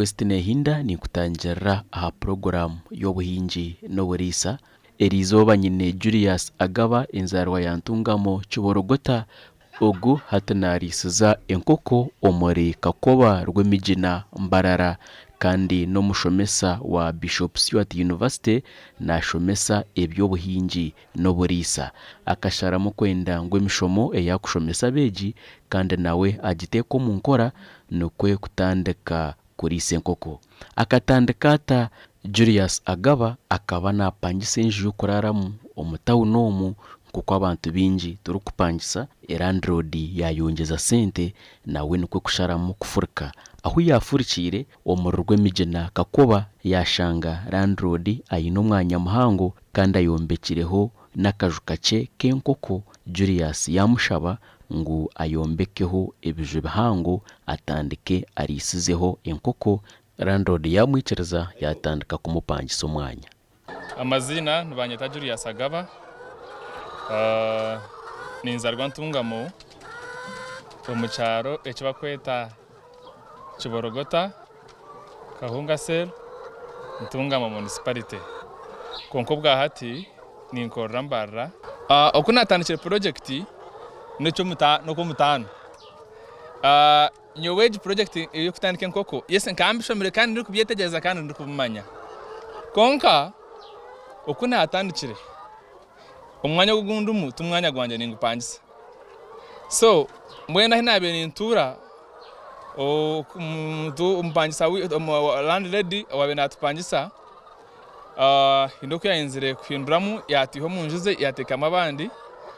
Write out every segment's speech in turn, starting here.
West Nehinda ninkutangirira aha puroguraamu y'obuhingi n'oburiisa. Eriizooba nyine Julius Agaba enzaarwa ya Ntungamo Kiborogota, ogu hati naariisiza enkoko omuri Kakoba Rwemigina Mbarara kandi n'omushomesa wa Bishop Stuart University naashomesa eby'obuhingi n'oburiisa. Akasharamu kwenda ngu emishomo ei arikushomesa abeegi kandi nawe agiteeke omu nkora nikwo kutandika kuriisa enkoko. Akatandika ata? Julius Agaba akaba naapangisa enju y'okuraaramu omu tawuni omu nk'oku abantu baingi turikupangisa, landiroodi yaayongyeza sente nawe nikwo kusharamu kufurika. Ahu yaafurikiire omuri Rwemigina Kakoba yaashanga landiroodi aine omwanya muhango kandi ayombekireho n'akaju kakye k'enkoko, Julius yaamushaba ngu ayombekeho ebiju bihango atandike ariisizeho enkoko, landlord yaamwikiriza yaatandika kumupangisa omwanya. Amaziina nibanyeta Julius Agaba, ninzarwa Ntungamo omu kyaro eki barikweta Kiborogota, Kahunga Cell, Ntungamo Municipality. Kwonka obwahati ninkorera Mbarara. Oku natandikire purojekiti n'okw'omutaano. Nyowe egi purojekiti ey'okutandika enkoko, yes nkaba mbishomire kandi ndikubyetegyereza kandi ndikubimanya. Kwonka oku natandikire, omwanya ogu ogundimu ti mwanya gwangye ningupangisa. So mbwenu ahu naabaire nintuura, omupangisa landlady owaabaire naatupangisa, haine oku yaayenzire kuhinduramu yaatwiha omu nju ze yaateekamu abandi,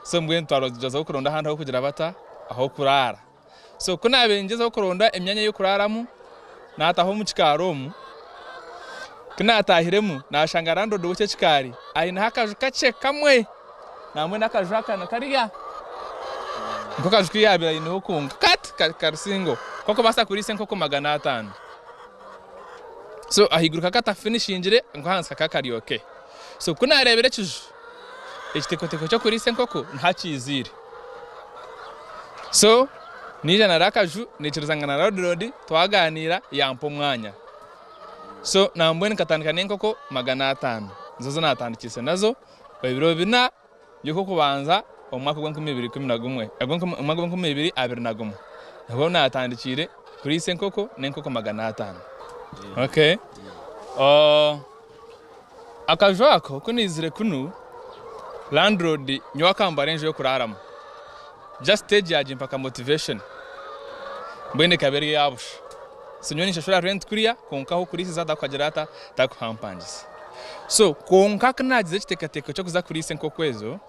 so mbwenu twagyezaho kuronda ahandi ah'okugira bata, ah'okuraara. So ku naabaire ningyezaho kuronda emyanya y'okuraaramu, naataaha omu kikaari omu, ku naataahiremu naashanga landlord w'ekyo ekikaari aineho akaju kakye kamwe, nambwenu akaju aka ni kariya, niko kaju ku yaabaire aineho konka kati kari single k'okubaasa kuriisa enkoko 500. So ahaiguru kakaba katafinishingire kwonka ahansi kakaba kari okay. So ku naareebire ekiju, ekiteekateeko ky'okuriisa enkoko niho akiiziire. So naija nari akaju naikirizangana na landlord twagaaniira yampa omwanya. So nambwenu nkatandika n'enkoko 500 nizo ezi naatandikiise nazo ebiro bina by'okw'okubanza omu mwaka gw'enkumi ibiri ikumi na gumwe, omu mwaka gw'enkumi ibiri abiri na gumwe niho naatandikiire kuriisa enkoko n'enkoko 500. Okay. Akaju ako ku naizire kunu, landlord nyowe akambara enju y'okuraaramu. Just egi yagimpa ka motivation. Mbwenu ekaba eri eya busha. So nyowe ninshashura rent kuriya kwonka ah'okuriisiza takukagira ata, takuhampangisa. So kwonka ku naagize ekiteekateeko ky'okuza kuriisa enkoko ezo,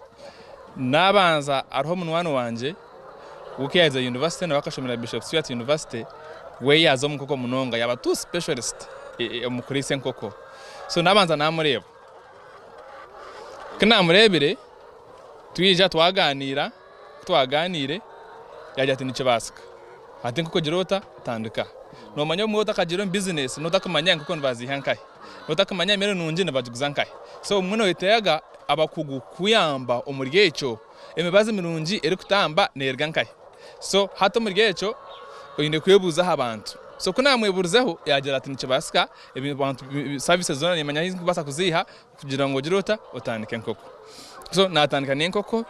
naabanza hariho munywani wangye we ku yaaherize university nawe akashomera Bishop Stuart University, we yaaza omu nkoko munonga yaaba too specialist omu kuriisa enkoko. So naabanza naamureeba. Ku naamureebire, twija twagaaniira, ku twagaaniire yaagira ati nikibaasika. Hati enkoko gira ota? Tandika. Noomanya obumwe otakagiire omu bizinesi nootakumanya enkoko nibaziiha nkahi, nootakumanya emere nungi nibagiguza nkahi. So obumwe nooyetaaga abakugu kukuyamba omuri ekyo. Emibazi mirungi erikutamba neeruga nkahi? So hati omuri ekyo oine kwebuuza aha bantu. So ku naamweburizeho yaagira ati nikibaasika, abantu services zoona niimanya ahu ndikubaasa kuziiha kugira ngu ogire ota otandike enkoko. So naatandika n'enkoko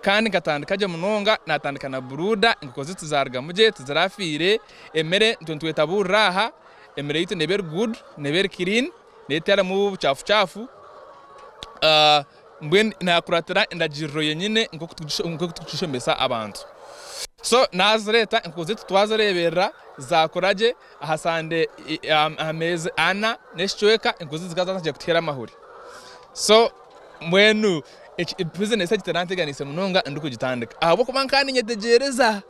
kandi nkatandika gye munonga, naatandika na buruuda, enkoko zaitu zaarugamu gye tizirafiire, emere itwe nitwetabuurira aha, emere yaitu neeba eri good, neeba eri clean, neetarimu obucaafucaafu. Mbwenu naakuratira endagiriro yenyine nk'oku turikugishomesa abantu. So naazireeta enkoko zaitu twazireeberera zaakura gye aha sande aha meezi ana n'ekicweka enkoko zaitu zikaba zaatandikire kutuheera amahuri. So mbwenu bizinesi egi teranteganiise munonga ndikugitandika ahabw'okuba nkaba ninyetegyereza.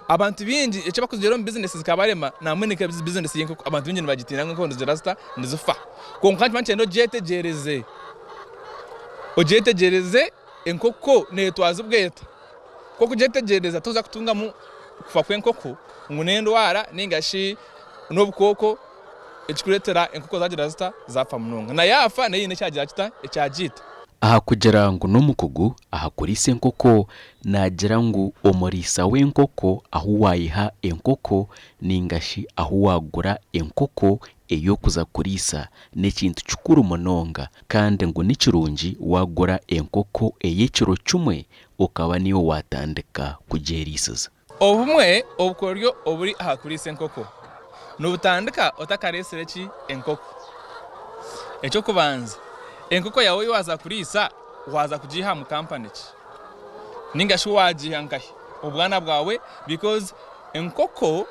Abantu baingi eki barikugira omu bizinesi zikabarema nambwenu nka bizinesi y'enkoko abantu baingi nibagitiina ngu enkoko nizigira zita nizifa kwonka nikiba nikyenda ogyetegyereze ogyetegyereze enkoko neetwazibwa eta ku orikugyetegyereza toza kutungamu kufa kw'enkoko ngu n'endwara ninga shi n'obukooko ekirikureetera enkoko zagira zita zaafa munonga na yaafa nayo haine ekyagira kita ekyagiita. Aha kugira ngu n'omukugu aha kuriisa enkoko, naagira ngu omuriisa w'enkoko ahu waayiha enkoko nainga shi ahu waagura enkoko ey'okuza kuriisa n'ekintu kikuru munonga kandi ngu ni kirungi waagura enkoko ey'ekiro kimwe okaba niiwe waatandika kugyeriisiza. Obumwe obukoryo oburi aha kuriisa enkoko nibutandika otakareetsire ki enkoko. Eky'okubanza, enkoko yaawe ei waaza kuriisa waaza kugiiha mu kampani ki? Ninga shi waagiiha nkahi? Obwana bwawe because enkoko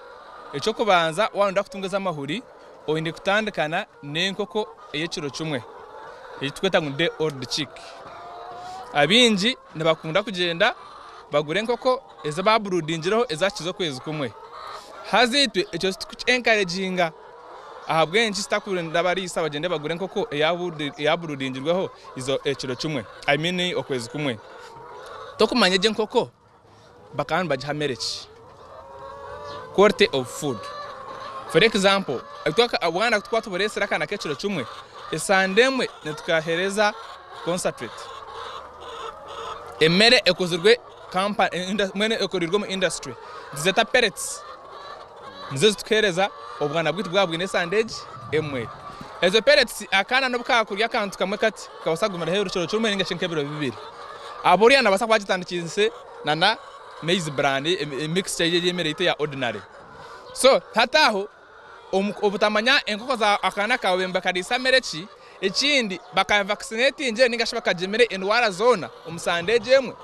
eky'okubanza waaba nooyenda kutunga ez'amahuri oine kutandikana n'enkoko ey'ekiro kimwe ei turikweta ngu day old chick. Abaingi nibakunda kugyenda bagure enkoko ezi baaburudingireho ezakiza okwezi kumwe. Haza itwe ekyo titukukyenkareginga. Ahabw'enki tutakurinda abariisa bagyende bagure enkoko eyaburudingirweho ekiro kimwe, I mean okwezi kumwe. Tokumanya egyo enkoko bakaba nibagiha mere ki? Quality of food. For example, obwana ku turikuba tubureetsire akaana k'ekiro kimwe, esande emwe nitukaheereza concentrate. Emere ekozirwe mbwenu ekoreirwe omu industry nituzeeta pellets nizo ezitukuheereza obwana bwaitu bwaba bwine esande egi emwe. Ezo pellets akaana n'obu kaakurya akantu kamwe kati nikabaasa kugumiraho ekiro kimwe ninga shi nk'ebiro bibiri. Ahabw'oriya naabaasa kuba agitandikiise na maize bran mixture y'emere yaitu eya ordinary. So hati aho obutamanya enkoko za akaana kaawe nibakariisa mere ki, ekindi baka vaccinatingire ninga shi bakagyemire endwara zoona omu sande egyo emwe.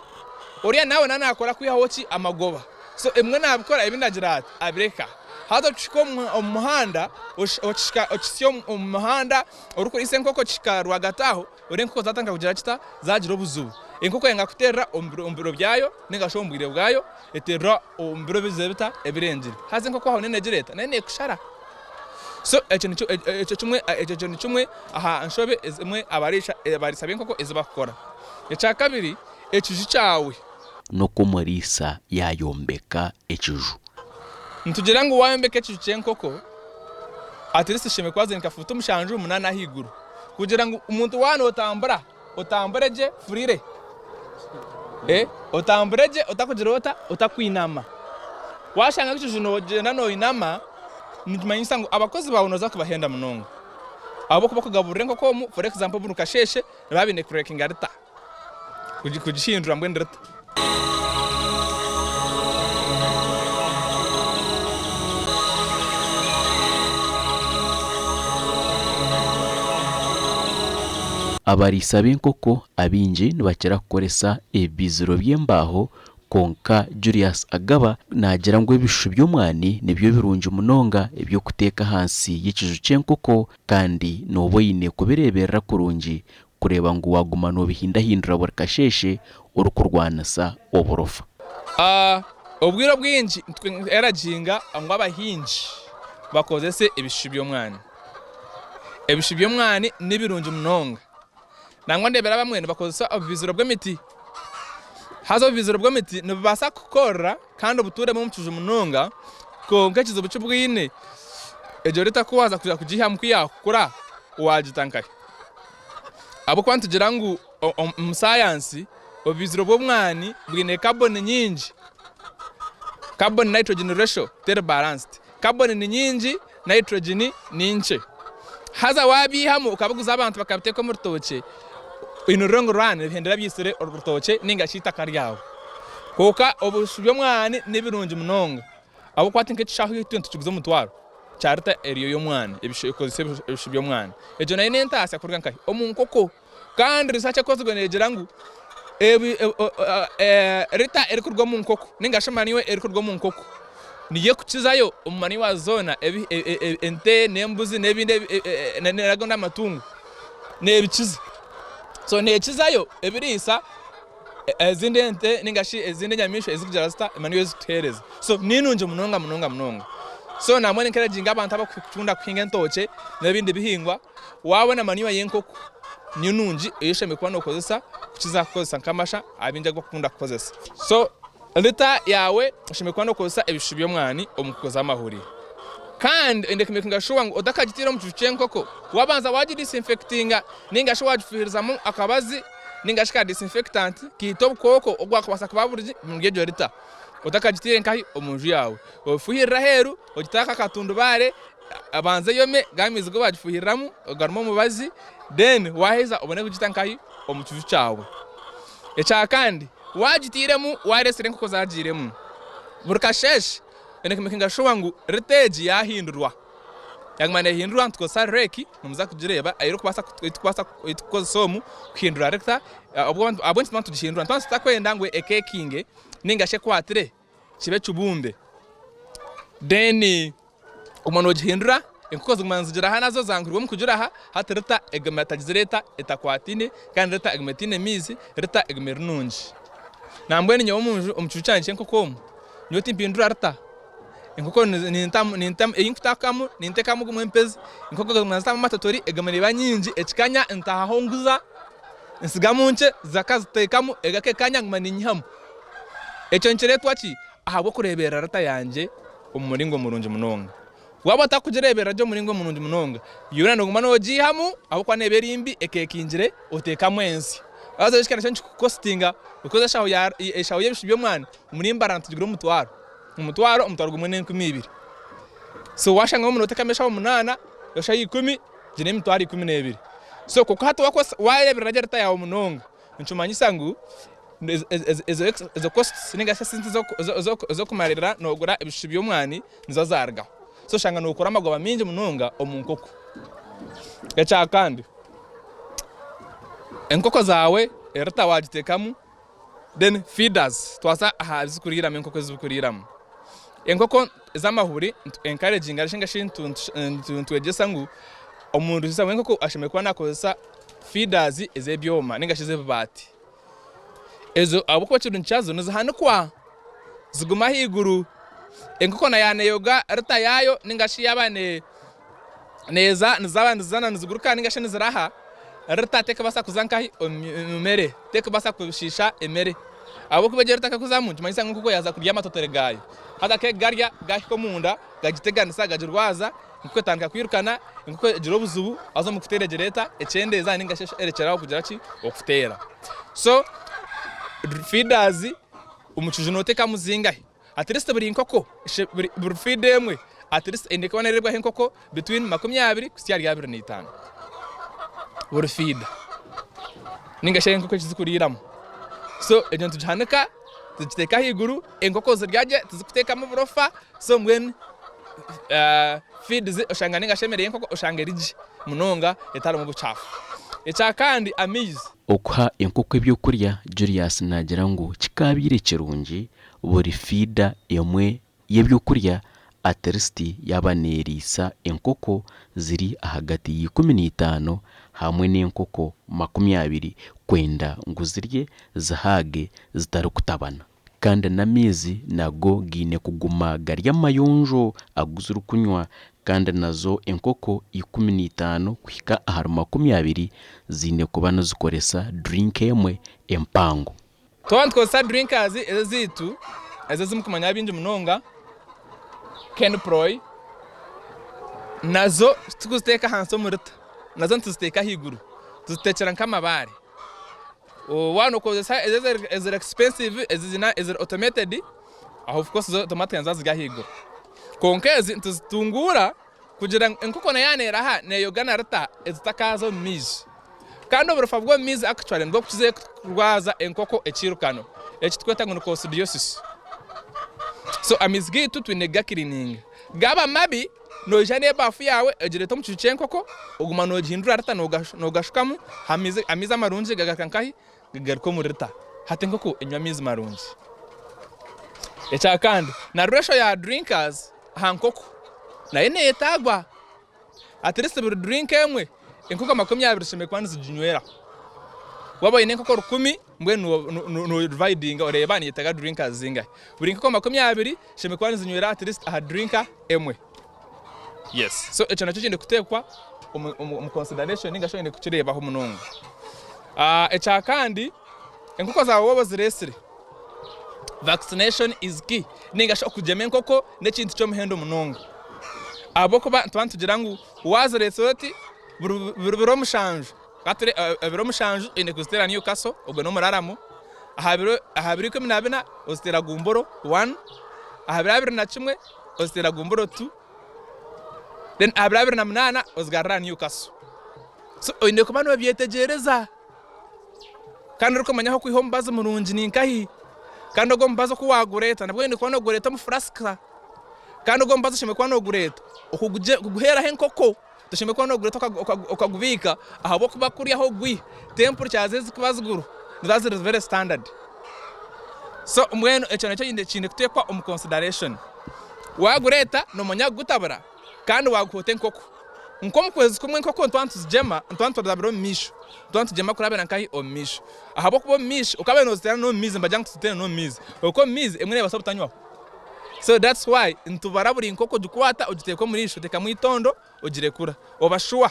Oriya nawe naaba nakora kwihaho ki amagoba. So ebimwe nabikora ebindi agira ati abireka. Haza okihika omu muhanda okihitsya omu muhanda orikuriisa enkoko kihika rwagati aho Ori enkoko zatandika kugira kita? Zagira obuzibu. Enkoko yanga kuterera omu biro byayo ninga shi omu bwire bwayo, eterera omu biro ebizire bita? Ebirengire. Haza enkoko aho nenegira eta? Nayo nekushara. So ekyo nikyo ekyo kimwe ekyo ni kimwe aha nshobe ezimwe abariisa abariisa b'enkoko ezi bakukora. Ekyakabiri, ekiju kyawe. N'oku omuriisa yaayombeka ekiju. Nitugira ngu waayombeka ekiju ky'enkoko, at least kishemereire kuba kiri nka fuuti mushanju, munaana ahaiguru. Kugira ngu omuntu waaba nootambura, otambure gye freely. Otambure gye otakugira ota? Otakwinama. Waashanga ekiju noogyenda nooinama, nikimanyisa ngu abakozi baawe nooza kubahenda munonga. Ahabw'okuba okugaburira enkoko omu, for example buri kasheeshe nibaba baine kurekinga rita. Kugihindura mbwenu rita. Abariisa b'enkoko abaingi nibakira kukoresa ebibiziro by'embaaho kwonka Julius Agaba naagira ngu ebishushu by'omwani nibyo birungi munonga eby'okuteeka ahansi y'ekiju ky'enkoko kandi nooba oine kubireeberera kurungi kureeba ngu waaguma noobihindahindura buri kasheeshe orikurwanisa oburofa. Obwire obwingi nitweraginga ngu abahingi bakozese ebishushu by'omwani. Ebishushu by'omwani ni birungi munonga. Nangwa ndeebire abamwe nibakozesa obubiziro bw'emiti. Haza obubiziro bw'emiti nibubaasa kukukorera kandi obutuuremu omu kiju munonga, kwonka ekizibu ki bwine, egyo rita ku waaza kuza kugiihamu ku yaakukura waagita nkahi? Ahabw'okuba nitugira ngu omu sayansi obubiziro bw'omwani bwine kaboni nyingi, carbon nitrogen ratio teri balanced, kaboni ni nyingi nitrogen ni nkye. Haza waabiihamu okabiguza abantu bakabiteeka omu rutookye, in long run nibihendera byitsire orutookye ninga shi eitaka ryawe. Kwonka obushu by'omwani ni birungi munonga ahabw'okuba hati nk'ekishaahu itwe nitukiguza omutwaro. Kya rita eri ey'omwana, ekozesa ebishu by'omwana. Egyo nayo n'entaasya kuruga nkahi? Omu nkoko. Kandi research ekozirwe neegira ngu rita erikuruga omu nkoko ninga shi manure erikuruga omu nkoko niyo erikukizayo omu manure zoona ente n'embuzi n'ebindi n'agandi amatungo neebikiza. So neekizayo ebiriisa ezindi ente ninga shi ezindi enyamaishwa ezirikugira zita manure ezikutuheereza. So ni nungi munonga munonga munonga. So nambwenu ni encouraginga abantu abarikukunda kuhinga entookye n'ebindi bihingwa, waabona manure y'enkoko ni nungi ei oshemereire kuba nookozesa kukiza kukozesa nk'amasha abaingi agu barikukunda kukozesa. So litter yaawe oshemereire kuba nookozesa ebishushu by'omwani omu kukoza amahuri. Kandi oine kumekinga shuwa ngu otakagiteire omu kiju ky'enkoko, waabanza waagidisinfekitinga ninga shi waagifuhirizamu akabazi. ninga shi ka disinfectant kaita obukooko obwakubaasa kuba buri omuri egyo rita otakagiteire nkahi omu nju yaawe. Ofuhirire aheeru ogiteho aka katundubaare ebanze eyome ga amaizi agu wagifuhiriramu garimu omubazi then waheza obone kugita nkahi omu kiju kyawe. Ekyakandi wagiteiremu waresire enkoko zagiiremu buri kasheeshe oine kumekinga shuwa ngu rita egi yahindurwa. Yaguma nehindurwa nitukozesa reki nimuza kugireeba ei turikukozesa omu kuhindura rita ahabw'enki nituba nitugihindura nituba tutakwenda ngu ekekinge ninga shi ekwatire kibe ekibumbe then oguma nogihindura enkoko ziguma nizigiraha nazo zanguhirwe omu kugiraha hati rita eguma etagizire eta etakwataine kandi rita eguma etaine maizi rita eguma eri nungi. Nambwenu nyowe omunju omu kiju kyangye ky'enkoko omu nyowe timpindura rita. Enkoko nintamu nintamu ei nkutakamu nintekamu gumwe empezi enkoko ziguma nizitamu amatotori eguma neeba nyingi ekikanya ntahaho nguza nsigamu nkye zakazitekamu ekakanya nguma ninyihamu. Ekyo nikireetwa ki? Ahabw'okureeberera rata yangye omu muringo murungi munonga. Waaba otarikugireeberera gye omu muringo murungi munonga, yoona nooguma noogiihamu ahabw'okuba neeba eri mbi ekeekingire oteekamu ensi. Haza ekyo nakyo nikikukositinga because eshaho ya eshaho y'ebishu by'omwana omuri Mbarara nitugigura omutwaro. Omutwaro, omutwaro gumwe n'enkumi ibiri. So waashanga ngu nooteekamu eshaho munaana, eshaho ikumi, egyo n'emitwaro 12. So kwonka hati waareeberera gye rita yaawe munonga, nikimanyisa ngu ezo costs ninga shi esente ez'okumarira noogura ebishushu by'omwani nizo zaarugaho. So oshanga nookora amagoba maingi munonga omu nkoko. Ekya kandi, enkoko zaawe erita waagiteekamu Then feeders twaza aha ezikuriiramu enkoko ezikuriiramu. Enkoko ez'amahuri nitu encouraginga ninga shi nitwegyesa ngu omuriisa w'enkoko ashemereire kuba nakozesa feeders ez'ebyoma ninga shi ez'ebibaati. Ezo ahabw'okuba ekirungi kyazo nizihanikwa ziguma ahaiguru. Enkoko na yaaba neeyoga rita yaayo ninga shi yaaba neeza nizaaba nizizana niziguruka ninga shi niziraha, rita terikubaasa kuza nkahi omu mere, terikubaasa kushiisha emere. Ahabw'okuba egyo rita ku erikuzamu nikimanyisa ngu enkoko yaaza kurya amatotore gaayo. Haza ku erikugarya gahika omunda gagiteganisa gagirwaza, enkoko etandika kwirukana, enkoko egira obuzibu haza omu kuteera egira eta ekyendeeza ninga shi erekyera aho kugira ki okuteera. So feeders omu kiju noteekamu zingahi? At least buri nkoko, buri feeder emwe at least eine kuba nereebwaho enkoko between 20 kuhitsya ahari 25 buri feeder ninga shi enkoko eki zikuriiramu. So egyo nitugihanika tugiteeka ahaiguru enkoko zirya gye tizikuteekamu burofa so mbwenu feeds oshanga ninga shi emere y'enkoko oshanga eri gye munonga etarimu bucaafu. Ekyakandi amaizi. Okuha enkoko ebyokurya, Julius naagira ngu kikaabaire kirungi buri fiida emwe y'eby'okurya atirisiti yaaba neeriisa enkoko ziri ahagati ya 15 hamwe n'enkoko 20 kwenda ngu zirye zihaage zitarikutabana. Kandi n'amaizi nago gaine kuguma gari amayonjo agu zirikunywa kandi nazo enkoko 15 kuhika ahari 20 ziine kuba nizikoresa drink emwe empango. Twaba nitukozesa drinkers ezi ezaitu ezi ezimukumanya abaingi munonga Kenproy nazo titukuziteeka ahansi omu rita nazo nituziteeka ahaiguru tuzitekyera nk'amabaare. Waaba nokozesa ezi eziri expensive eziri automated aho of course zo automatically niziba ziri ahaiguru kwonka ezi nituzitunguura kugira ngu enkoko nayo yaaba neraha neeyoga na rita ezitakaaza omu maizi. Kandi oburofa bw'omu maizi actually nibwo bukizire kurwaza enkoko ekiirukano eki turikweta ngu ni coccidiosis. So amaizi gaitu twine kugakiriininga. Gaaba mabi, noija n'ebaafu yaawe ogireeta omu kiju ky'enkoko oguma noogihindura rita noogashukamu amaizi amarungi gagaruka nkahi? Gagaruka omuri rita. Hati enkoko enywa amaizi marungi. Ekyakandi, na ratio ya drinkers aha nkoko nayo neyetaagwa. At least buri drink emwe enkoko 20 zishemereire kuba niziginyweraho. Waaba oine enkoko rukumi mbwenu no dividinga oreeba niyetaaga drinkers zingahi. Buri nkoko 20 zishemereire kuba nizinywera at least aha drinker emwe. Yes. So ekyo nakyo kiine kuteekwa omu consideration ninga shi oine kukireebaho munonga. Ekyakandi enkoko zaawe waaba ozireesire, vaccination is key ninga shi okugyema enkoko n'ekintu ky'omuhendo munonga. Ahabw'okuba nituba nitugira ngu waazireetsire oti buri biro mushanju. Ka ture ebiro mushanju oine kuziteera Newcastle, ogwo n'omuraramo. Aha biro aha biro 14 oziteera Gumboro one, aha biro 21 oziteera Gumboro two, then aha biro 28 ozigarura aha Newcastle. So oine kuba noobyetegyereza kandi orikumanya ah'okwiha omubazi murungi ni nkahi, kandi ogwo omubazi oku waagureeta nabwo oine kuba noogureeta omu furasika, kandi ogwo omubazi oshemereire kuba noogureeta okuguheeraho enkoko. Toshemereire kuba nogureeta okagubiika ahabw'okuba kuriya ahu ogwiha temperature ezikuba ziguru niziba ziri very standard. So mbwenu ekyo nakyo kiine kuteekwa omu consideration. Wagureeta nomanya kugutabura kandi waguha ota enkoko. Nk'omu kwezi kumwe enkoko nituba nituzigyema nituba niturazirabira omu maisho, nituba nitugyema kurabira nkahi omu maisho. Ahabw'okuba omu maisho okaba noziteera n'omu maizi nibagira ngu tuziteere n'omu maizi kwonka omu maizi emwe nebaasa obutanywaho. So that's why nitubara buri nkoko ogikwata ogiteeka omu riisho oteekamu itondo ogirekura oba sure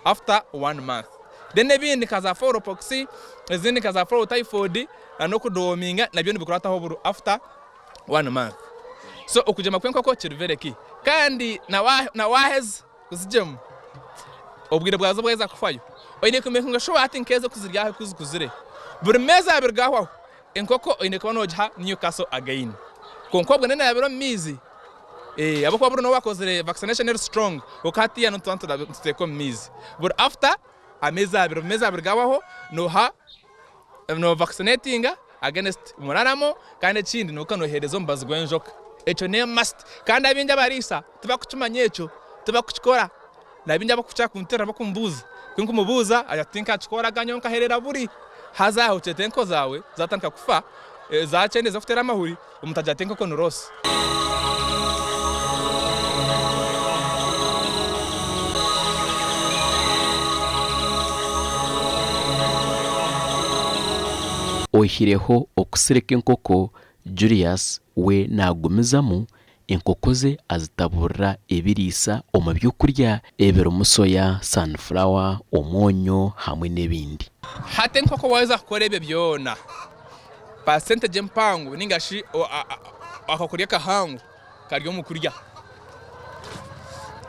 after one month. Then ebindi nka za fowl pox, ezindi nka za fowl typhoid n'okudeworminga nabyo nibikurataho buru after one month. So okugyema kw'enkoko kiri very key. Kandi na waheza kuzigyema obwire bwazo bwaheza kuhwayo oine ku makinga sure hati nk'ezi oku ziri aha oku zikuzire buri meezi abiri gahwaho Enkoko oine kuba nogiha Newcastle again kwonka obwo nenabire omu maizi ahabw'okuba buri noba wakozire vaccination eri strong kwonka hatiya nituba nituteeka omu maizi buri after ameezi abiri ameezi abiri gahwaho noha no vaccinatinga against muraramo kandi ekindi noka nohereza omubazi gw'enjoka ekyo ne must kandi abaingi abariisa tibakukimanya ekyo tibakukikora Nabaingi abakukira kunterera bakumbuuza, ku nkumubuuza agira ati tinkakikoraga nyowe nkaherera buri. Haza aho okyeta enkoko zaawe zatandika kufa, zakyendeza kuteera amahuri, omuntu agira ati enkoko ni loss. Oihireho okusirika enkoko, Julius we naagumizamu Enkoko ze azitaburira ebiriisa omu by'okurya ebirimu soya, sunflower, omwonyo hamwe n'ebindi. Hati enkoko waaheza kukora ebyo byona, percentage empango ninga shi akakoryo akahango kari omu kurya.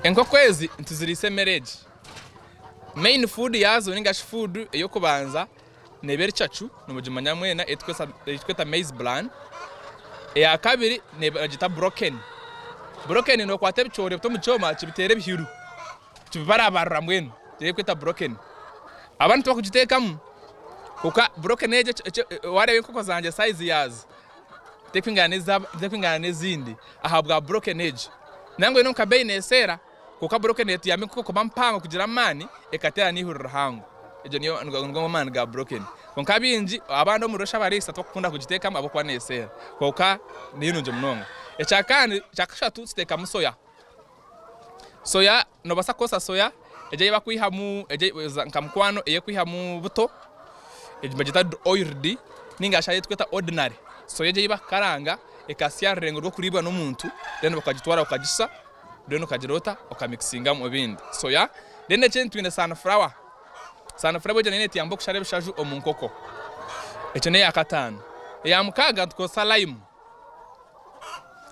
Enkoko ezi nituziriisa emere egi. Main food yaazo ninga shi food ey'okubanza neeba eri cacu nimugimanya mwena ei turikweta maize bran, eya kabiri nibagyeta broken, broken nookwata ebicoori obite omu kyoma kibiteera ebihiru kibibarabarura mbwenu niyo erikwetwa broken. Abandi tibakugiteekamu kwonka broken egyo waareeba enkoko zangye sayizi yaazo terikwingana n'ezindi ahabwa broken egyo. Nangwa eine omu kabeeyi neeseera. Kwonka broken etuyamba enkoko kuba mpango kugira amaani ekateera n'eihuri rihango. Egyo niyo nigo maani ga broken. Kwonka abaingi abandi omuri osha abariisa tibakukunda kugiteekamu ahabw'okuba neeseera. Kwonka ni nungi munonga. Ekyakandi ekyakashatu tuteekamu soya. Soya noobaasa kukozesa soya egyo ei bakwihamu egyo nka mukwano ey'okwihamu buto egi nibagyeta oiled ninga shi ei turikweta ordinary. Soya egyo ei bakukaranga ekasya aha rurengo rw'okuriibwa n'omuntu then bakagitwara bakagisa. then okagira ota okamikisingamu ebindi soya then ekindi twine sunflower sunflower egyo nayo netuyamba okushara ebishaju omu nkoko ekyo neyakataano eyamukaaga nitukozesa lime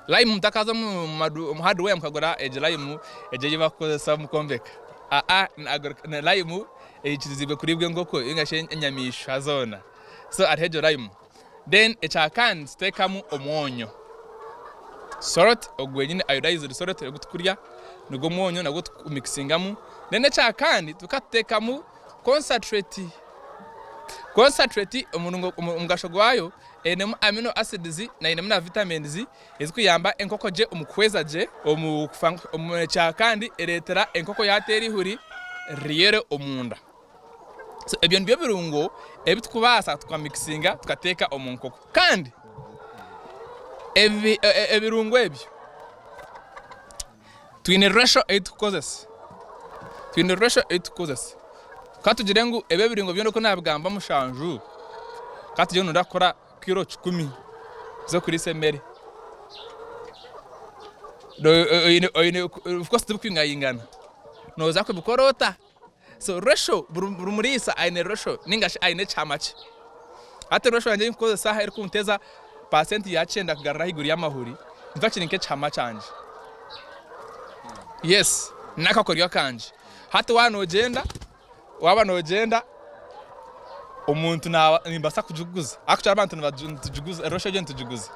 lime mutakaza omu hardware mukagura egi lime egi ei bakukozesa omu kwombeka aa lime eikiriziibwe kuriibwa enkoko ningashi enyamaishwa zoona so hariho egyo lime. Then ekyakandi nituteekamu omwonyo, salt ogwo gwenyine iodized salt ogu tukurya nigwo omwonyo nagwo tukumikisingamu. Then ekyakandi tukatuteekamu concentrate, concentrate omugasho gwayo einemu amino acids einemu na vitamins ezikuyamba enkoko gye omu kuhweza gye, ekyakandi ereetera enkoko yaateera eihuri riyere omunda. So ebyo nibyo birungo ebi tukubaasa tukamikisinga tukateeka omu nkoko. Kandi ebi ebirungo ebyo twine ratio ei tukukozesa, twine ratio ei tukukozesa. Ka tugire ngu ebi ebirungo byona oku naabigamba mushanju, ka tugire ngu noyenda kukora kiro kikumi z'okuriisa emere, oine of course tibikwingayingana, nooza kubikora ota? So ratio buri muriisa aine ratio ninga shi aine ekihama kye. Hati ratio yangye ei nkukozesa aha erikunteza pasenti ya kyenda kugarura ahaiguru y'amahuri nikyo kiri nk'ekihama kyangye. Yes, n'akakoryo kangye. Hati waaba noogyenda. Waaba noogyenda omuntu naaba nimbaasa kugiguza actually abantu nitugiguza erosho egyo nitugiguza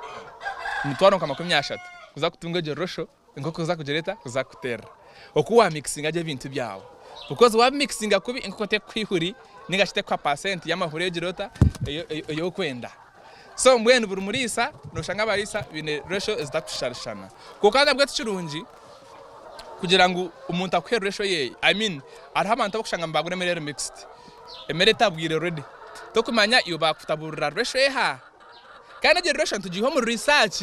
emitwaro nka 30 kuza kutunga egyo rosho enkoko kuza kugira eta kuza kukuteerera. Oku wa mixinga gye ebintu byawe because wa mixinga kubi enkoko tekuha ihuri ninga shi tekuha percent y'amahuri ei ogira ota ei orikwenda. So mbwenu buri muriisa noshanga abariisa baine ratio ezitakushushana. Kwonka nabwo tikirungi kugira ngu omuntu akuhe ratio yeye. I mean hariho abantu abakushanga nibagura emere eri mixed, emere etabwire already. Tokumanya iwe bakutaburira ratio eha? Kandi egyo ratio nitugiiha omu research.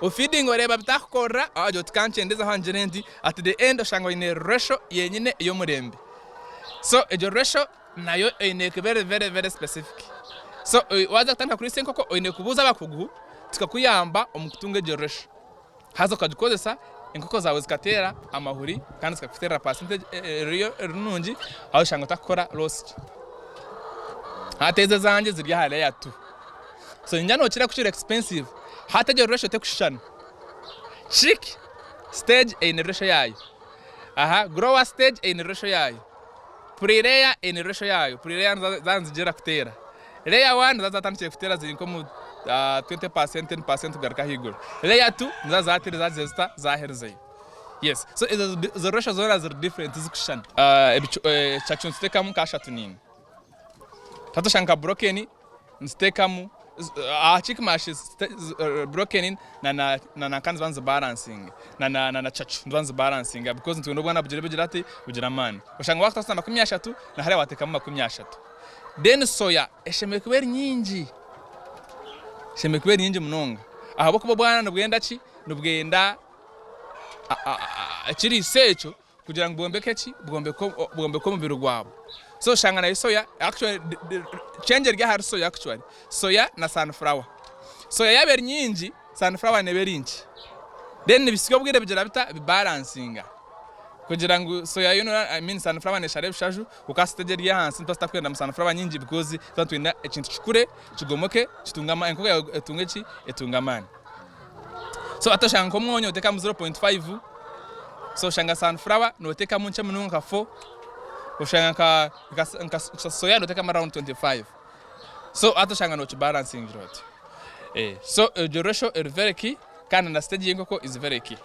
Ofeedinga oreeba bitakukorera, wagira oti kankyendezeho ngire nti, at the end oshanga oine ratio yenyine ey'omurembe. So egyo ratio nayo eine kuba eri very very specific. So waaza kutandika kuriisa enkoko oine kubuuza abakugu tukakuyamba omu kutunga egyo ratio. Haza okagikozesa enkoko zaawe zikateera amahuri kandi zikakuteerera percentage eriyo eri nungi ahu oshanga otakukora loss. Hati ezo ezangye ziri aha layer two. So ningira nokira kukira expensive. Hati egyo ratio tekushushana. Chick stage eine ratio yaayo. Aha grower stage eine ratio yaayo. Pre-layer eine ratio yaayo. Pre-layer nizo zaaba nizigyera kuteera. Layer one nizo zaatandikire kuteera ziri nk'omu 20%, 10% kugaruka ahaiguru. Layer two nizo zaateire zaagize zita zaaherizeyo. Yes. So ezo ezo ratio zoona ziri different tizikushushana. Ekicacu nituteekamu nka ashatu naina. Hati oshanga nka broken nituteekamu aha chick mash broken na na nanka niziba nizibalansinga na na na cacu niziba nizibalansinga because nitwenda obwana bugire bugira ati bugire amaani. Oshanga wakukwasa 30 na hariya wateekamu 30. Then soya eshemereire kuba eri nyingi, eshemereire kuba eri nyingi munonga ahabw'okuba obwana nibwenda ki? Nibwenda ekiriisa ekyo kugira ngu bwombeke ki? Bwombeke omubiri gwabwo. So oshanga nayo soya actually change eri ahari soya actually, soya na sunflower. Soya yaaba eri nyingi, sunflower neeba eri nkye. Then nibisiga obwire bigira bita? Bibalansinga. Kugira ngu soya yo I mean sunflower neshara ebishaju kwonka stage eri ahansi nituba tutakwenda mu sunflower nyingi because nituba nitwenda ekintu kikure, kigomoke, kitunge amaani, enkoko yaawe etunge ki? Etunge amaani. So hati oshanga nk'omwonyo notekamu 0.5, so oshanga sunflower notekamu nkye munonga nka 4, oshanga nka nka nka soya notekamu around 25. So hati oshanga nokibalansingira otyo. So egyo ratio eri very key kandi na stage y'enkoko is very key.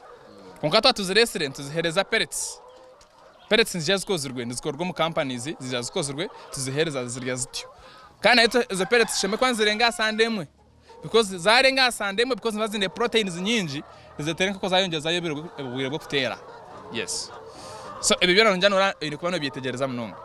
Kwonka twaba tuziresire nituzihereza pellets. Pellets nizija zikozirwe nizikorwa omu companies zija zikozirwe tuzihereza zirya zityo. Kandi nayo ezo pellets zishemereire kuba nizirenga aha sande emwe. Because zarenga aha sande emwe because niziba ziine proteins nyingi niziretera enkoko zayongyezayo obwire bw'okuteera. Yes. So ebyo byona noija noora oine kuba nobyetegyereza munonga.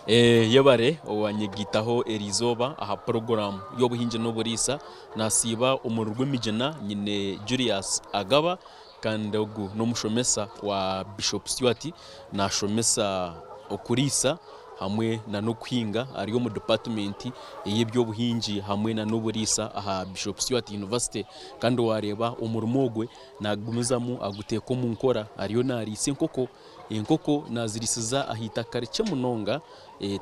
Yebare owanyegaitaho eriizooba aha puroguraamu y'obuhingi n'oburiisa. Nasiiba omuri Rwemigina nyine Julius Agaba kandi ogu n'omushomesa wa Bishop Stuart nashomesa okuriisa hamwe n'okuhinga ari omu dipatimenti ey'eby'obuhingi hamwe n'oburiisa aha Bishop Stuart University kandi wareeba omurimo ogwe nagumizamu aguteeka omu nkora ariyo nariisa enkoko. Enkoko naziriisiza aha itaka rikye munonga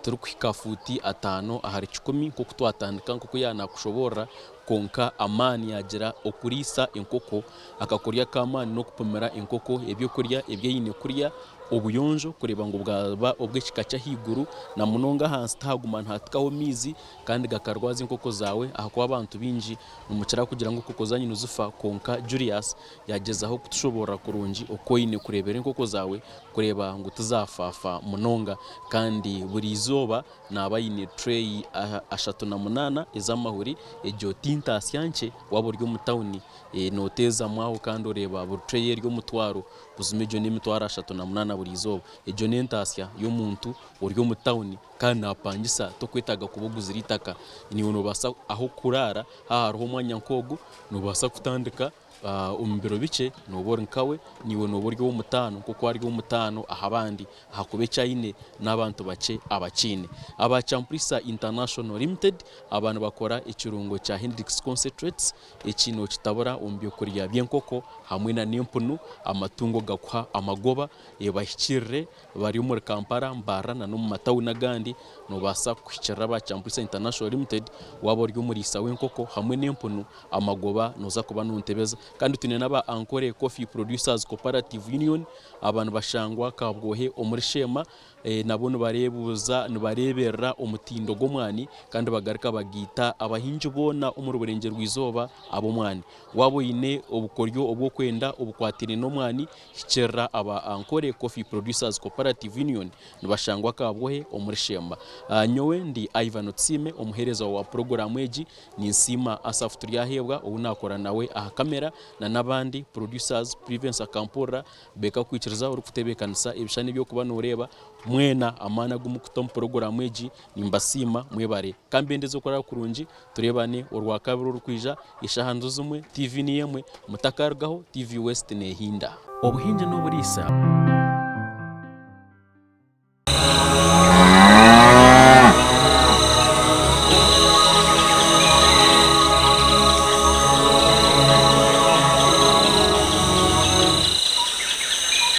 tirikuhika fuuti ataano ahari kikumi nk'oku twatandika nk'oku yaaba nakushoboorora kwonka amaani yaagira okuriisa enkoko akakoryo ak'amaani n'okupimira enkoko ebyokurya ebi eine kurya, obuyonjo kureeba ngu bwaba obw'ekika ky'ahaiguru na munonga ahansi tihaguma nihaatikaho maizi kandi gakarwaza enkoko zaawe ahakuba abantu baingi nimukira kugira ngu enkoko zaanyu nizifa kwonka Julius yaagyezaho kutushoboorora kurungi oku oine kureebera enkoko zaawe kureeba ngu tizaafafa munonga kandi buri izooba Naaba aine tureeyi 38 ez'amahuri, egyo ti ntaasya nkye waaba ori omu tawuni nooteezamu aho kandi oreeba buri tureeyi eri omutwaro, buzima egyo n'emitwaro 38 buri izooba. Egyo n'entaasya y'omuntu ori omu tawuni kandi naapangisa tokwetaaga kuba oguzire eitaka. Naiwe noobaasa ah'okuraara haaba hariho omwanya nk'ogu noobaasa kutandika Omu biro bikye nooba ori nkawe, naiwe nooba ori ow'omutaano nk'oku ari ow'omutaano aha bandi, ahakuba eki aine n'abantu bakye abakiine. Aba Champrisa International Limited aba nibakora ekirungo kya Hendrix Concentrates, eki nookitabura omu by'okurya by'enkoko hamwe na n'empunu, amatungo gakuha amagoba, bahikirire bari omuri Kampala, Mbarara na n'omu matawuni agandi. Noobaasa kuhikirira aba Champrisa International Limited waaba ori omuriisa w'enkoko hamwe n'empunu. Amagoba noza kuba nontebeza. Kandi twine n'aba Ankole Coffee Producers Cooperative Union, aba nibashangwa Kabwohe omuri Sheema, nabo nibareebuuza nibareeberera omutindo gw'omwani kandi bagaruka bagaita abahingi boona omuri Burengyerwa-izooba ab'omwani. Waaba oine obukoryo obw'okwenda obukwataine n'omwani, hikiirira aba Ankole Coffee Producers Cooperative Union nibashangwa Kabwohe omuri Sheema. Nyowe ndi Ivan Otusiime omuheereza wa puroguraamu egi. Ninsiima Asaph Turyaheebwa ou naakora nawe aha kamera na n'abandi producers, Privence Akampurira, Beka Kwikiriza orikutebeekanisa ebishushani ebi orikuba nooreeba. Mwena amaani agu murikuta omu puroguraamu egi nimbasiima mwebare. Ka mbendeze okurara kurungi tureebane Orwakabiri orukwija eshaaha nizo zimwe, TV niyo emwe, mutakarugaho, TV West neehinda. Obuhingi n'oburiisa.